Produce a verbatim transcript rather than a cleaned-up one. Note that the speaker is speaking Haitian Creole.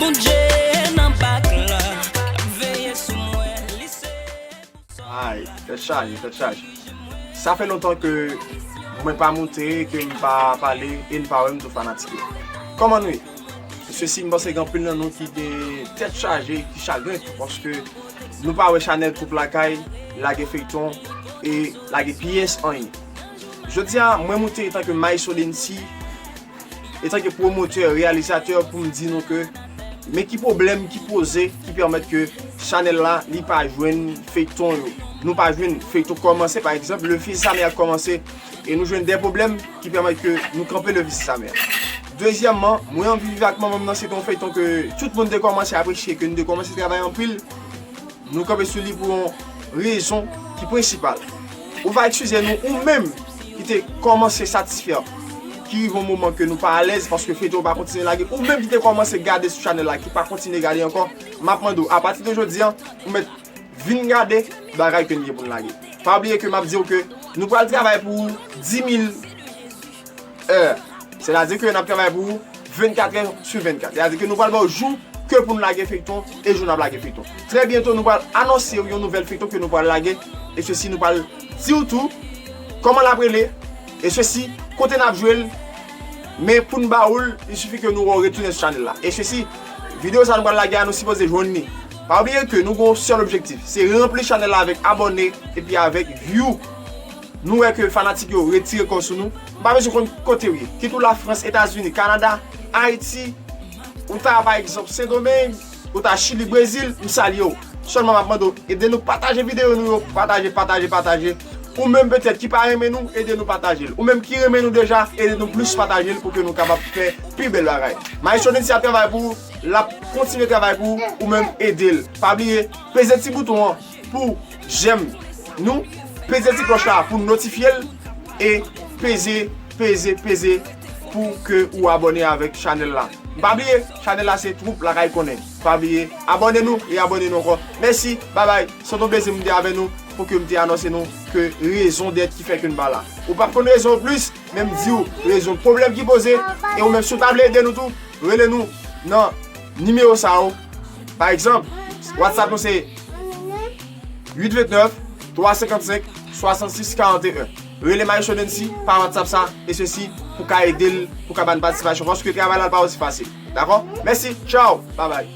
Dye nan bak la, ap veye sou mwen, li se. Ay, tèt chaje, tèt chaje. Sa fè lontan ke mwen pa moute, ke m pa pale, e n pa wè m tou fanatik yo. Kòman nou ye? Mesye, si m panse gen anpil nan nou ki gen tèt chaje, ki chagren tou, paske nou pa wè chanèl Twoup Lakay lage feyton e lage pyès anyen. Jodi a, mwen moute etanke Maestro Dency, etanke pwomotè, reyalizatè, pou m di nou ke men ki pwoblèm ki poze, ki pèmèt ke chanèl la, li pa jwenn feyton yo. Nou pa jwenn feyton kòmanse, pa egzanp, Le Fils de sa mère kòmanse, e nou jwenn de pwoblèm ki pèmèt ke nou kanpe Le Fils de sa mère. Dezyèmman, Mwen anvi viv ak manman m nan, se te yon feyton ke tout moun te kòmanse apresye, ke nou te kòmanse travay anpil. Nou kanpe sou li pou yon rezon ki prensipal. Ou va eskize nou, ou menm ki te kòmanse satisfè, ki rive yon moman ke nou pa alèz paske feyton pa kontinye lage, ou menm ki te kòmanse gade sou chanèl la, ki pa kontinye gade ankò, m ap mande w, apati de jodi a, ou mèt vin gade bagay ke n gen pou n lage. Pa bliye ke m ap di w ke nou pral travay pou dis mil è. Sètadi ke n ap travay pou ou vennkat è sou vennkat. Sètadi ke nou pral ba w jou ke pou n lage feyton e jou n ap lage feyton. Trè byento, nou pral anonse w yon nouvèl feyton ke nou pral lage. E sesi, nou pral di w tou kòman l ap rele. E sesi, kote n ap jwe l. Men pou n ba w l, il sifi ke nou wè w retounen sou chanèl la. E sesi, videyo sa nou pral lage a, nou sipoze jwenn li. Pa bliye ke nou gen yon sèl objektif, se ranpli chanèl la avèk abòne epi avèk view. Nou wè ke fanatik yo retire kò sou nou. M pa bezwen konn kote w ye. Kit ou Lafrans, Etazini, Kanada, Ayiti, ou ta, pa egzanp, Sendomeng, ou ta Chili, Brezil, m salye w. Sèlman m ap mande w, ede nou pataje videyo nou yo, pataje, pataje, pataje. Ou menm petèt ki pa renmen nou, ede nou pataje l. Ou menm ki renmen nou deja, ede nou plis pataje l pou ke nou kapab fè pi bèl bagay. Maestro Dency ap travay pou ou, l ap kontinye travay pou ou, ou menm ede l. Pa bliye, peze ti bouton an pou jèm nou, peze ti klòch la pou notifye l, e peze, peze, peze pou ke ou abòne avèk chanèl la. Pa bliye, chanèl la se Twoup Lakay Konnen. Pa bliye, abòne nou e abòne nou ankò. Mèsi, babay. Se te yon plezi m te avè nou pou ke m te anonse nou ke rezon dèt ki fè ke n pa la. Ou p ap konn rezon an plis, men m di w rezon pwoblèm ki poze, e ou menm si w ta vle ede nou tou, rele nou nan nimewo sa yo. Pa egzanp, WhatsApp nou se uit vennèf, twa senkannsenk, swasannsis karanteyen. Rele Maestro Dency pa WhatsApp sa, e sesi pou ka ede l, pou ka ba n patisipasyon, paske travay la pa osi fasil. Dakò? Mèsi, tchaw, babay.